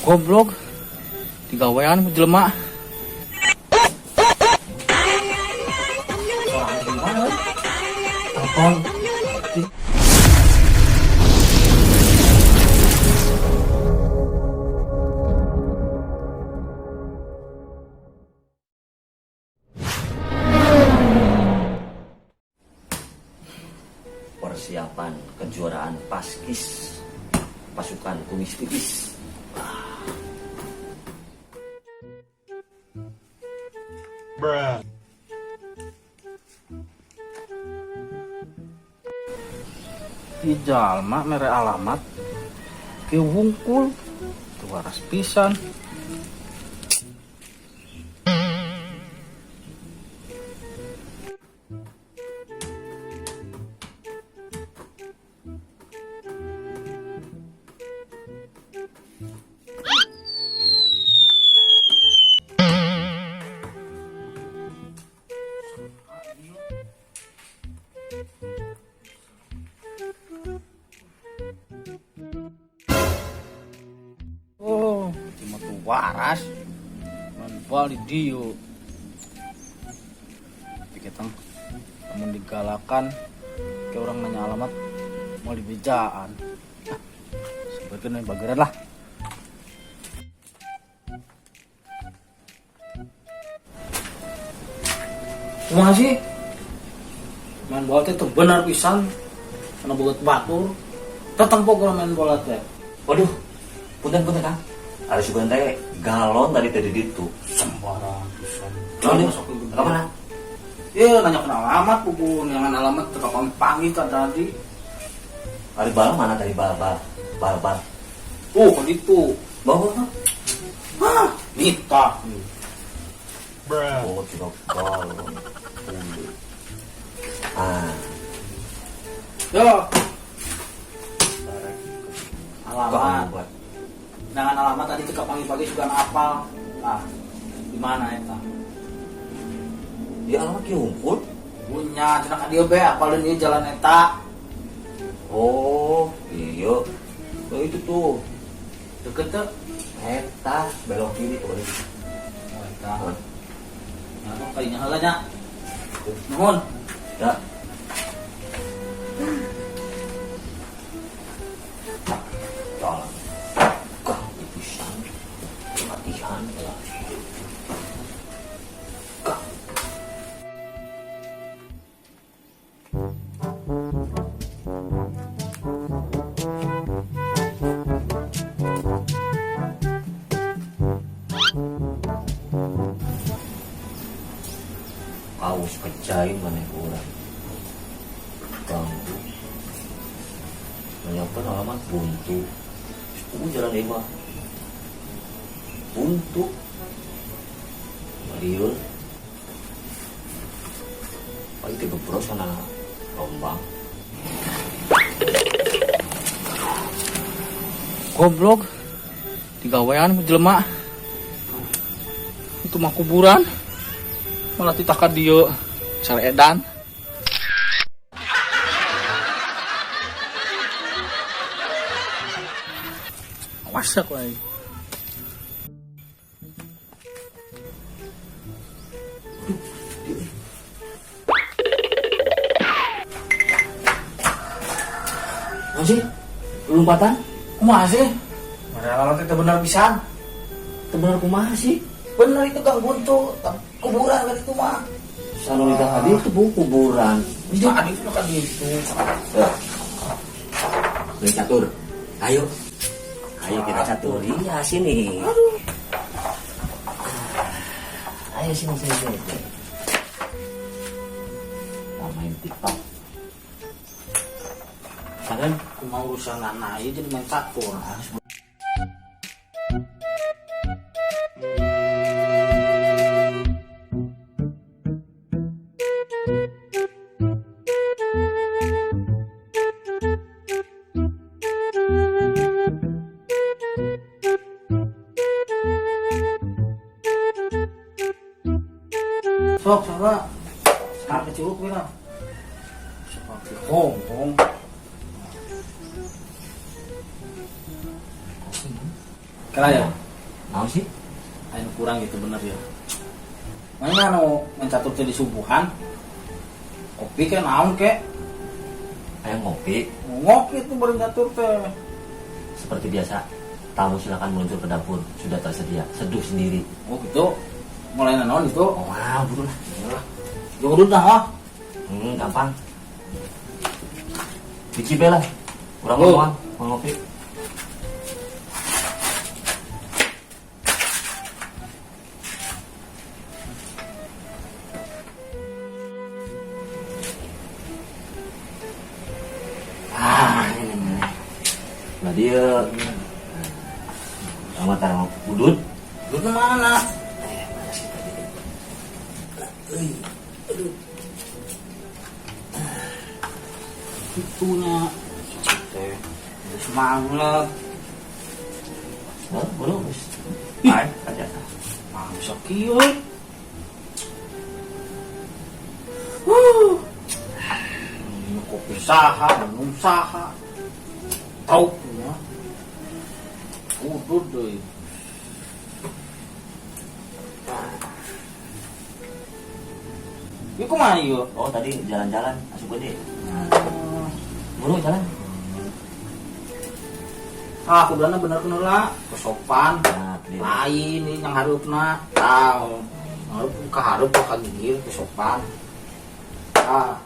Goblok. Digawean ku jelema. Sorangan di mana? Telepon. Persiapan kejuaraan Paskis pasukan kumis tipis. Bruh. Di jalma mere alamat ke wungkul teu waras pisan. Oh, cuma tuh waras. Main bal di dieu. Tapi kita lamun digalakan ke orang nanya alamat mau dibejaan. Ah, sebenarnya bageran lah. Kumaha sih? Main bola teh teu bener pisan. Karena beut batur. Tetempo kalau main bola teh. Waduh, punten punten, Kang. Ada sugan teh galon tadi tadi ditu. Sembarang pisan. Galon Masuk ke gede. ke mana? Iya, nanya kena alamat, bubun. Jangan alamat teu kapanggih kan tadi. Ari bal mana tadi bal bal bal bal. Tuh, kan itu. Bawa bawa. Hah, nita. Bruh. Oh, juga galon. Ah, Yo. Alamat. buat. Jangan alamat tadi teu kapanggih pagi sudah apal. Ah, di mana eta? Ya alamat ki hungkul. Punya, cenah ka dieu be apalin ieu jalan eta. Oh, iya. Oh, itu tuh. Deket teu? Eta belok kiri tuh. Oh, eta. Oh. Nah, kayaknya heula nya. Nuhun. Ya. Tolong. Kah, pisan. Latihan lah. Kah. Kaos kejain mana urang. Ganggu. Menyiapkan alamat buntu. Sepuluh jalan lima. Buntu. Liur. Paling tiga bro sana rombang. Goblok. Digawean ku jelema. Itu mah kuburan. Malah titah ka dieu. Cara edan. Awas aku aing. Masih lompatan? Kumaha sih? Mana alamat itu bener pisan. Teu bener kumaha sih? Bener itu Gang Buntu, kuburan kan itu mah. Sanolita tadi itu bu kuburan. Tadi itu kan itu. Ya. Main catur. Ayo. Ayo kita catur. Iya, sini. Ayo sini sini sini. Kita main TikTok. Kangen? Kumaha urusan anak ieu jadi main catur. Sok, sama. Sekarang ke Curug bilang. Seperti Hongkong. Kala ya. Naon sih? Anu kurang gitu bener ya. Mana anu main catur teh di subuhan. Kopi ke naon ke? Aya ngopi. Ngopi tuh bareng catur teh. Seperti biasa, tamu silakan meluncur ke dapur, sudah tersedia, seduh sendiri. Oh gitu. Mulai naon gitu. Oh, wah, buru lah. Iyalah. Jauh dulu dah ah. Gampang. Biji be lah. Urang Oh. mau ngopi. Ah, ini nih. Nah dia sama taruh udut. Lu kemana? Mana sih tadi? Itunya. Teh. Semangat. Oh, belum. Ay, aja. Ah, bisa kieu. Huh. Ini kopi saha, minum saha. Tahu ya. Udut deui. Ieu kumaha ieu? Oh, tadi jalan-jalan asup gede. Buru jalan. Ah, kudana bener bener lah, kesopan. Nah, dia. Lain ini yang harupna. Tah, harup ka harup ka gigir kesopan. Ah.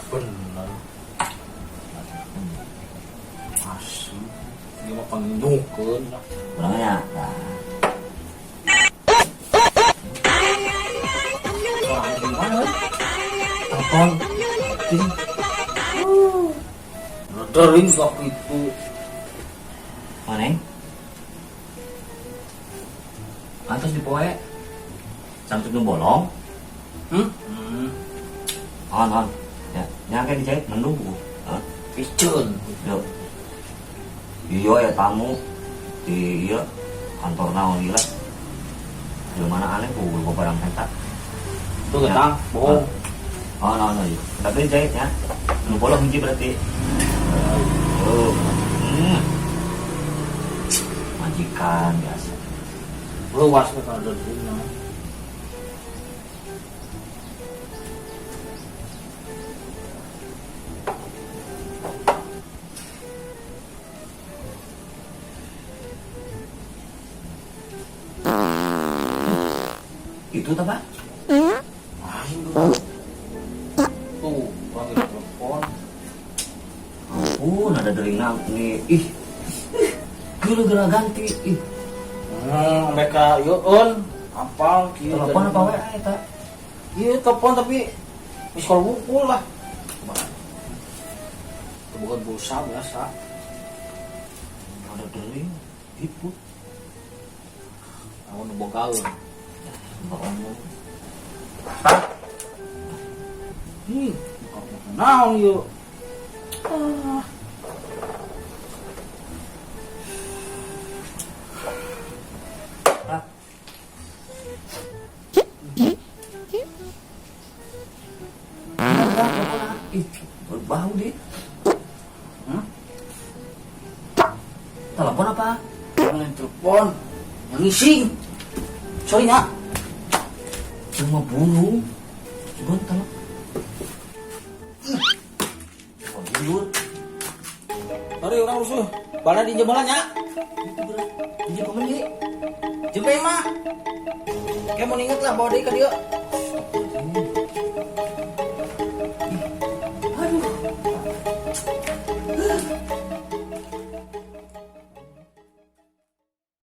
Bener. Asem. Dia mah panginyukeun lah. Orangnya. Nah, Orang gimana? telepon. Ting. Dering waktu itu. Mana? Antos di poe. Sampai nu bolong. Hmm? On, on. Ya, nyangka dijahit menunggu. Hah? Piceun. Yo. Iya ya tamu di iya kantor naon gila. Di mana aneh ku gua barang eta. Tuh getang, bohong. Oh, no, no, iya. Tapi jahit ya. Nu bolong hiji berarti. Oh. Majikan biasa. Luas ke kalau dering. Itu tak, Pak? Ayo. Tuh, orang itu telepon. Ampun, ada dering nih. Ih. Gila-gila ganti. Ih. Mereka yeun apal kieu. Telepon apa WA eta? Iya, telepon tapi di sekolah buku lah. Itu bukan pulsa biasa. Ada dering. Itu. Aku nu bogaeun. Bohong. Hah? Ih, buka naon ieu? Ah. Ah. Ih, berbau deh. Hmm? Telepon apa? Yang telepon, yang ngising. Sorry nya. Cuma burung. Cuma telepon. Cuma burung. Sorry orang rusuh. Bala di jembalan nya. Itu berat. Ini pembeli. Jempe mah. Kayak mau inget lah bawa deui ka dieu.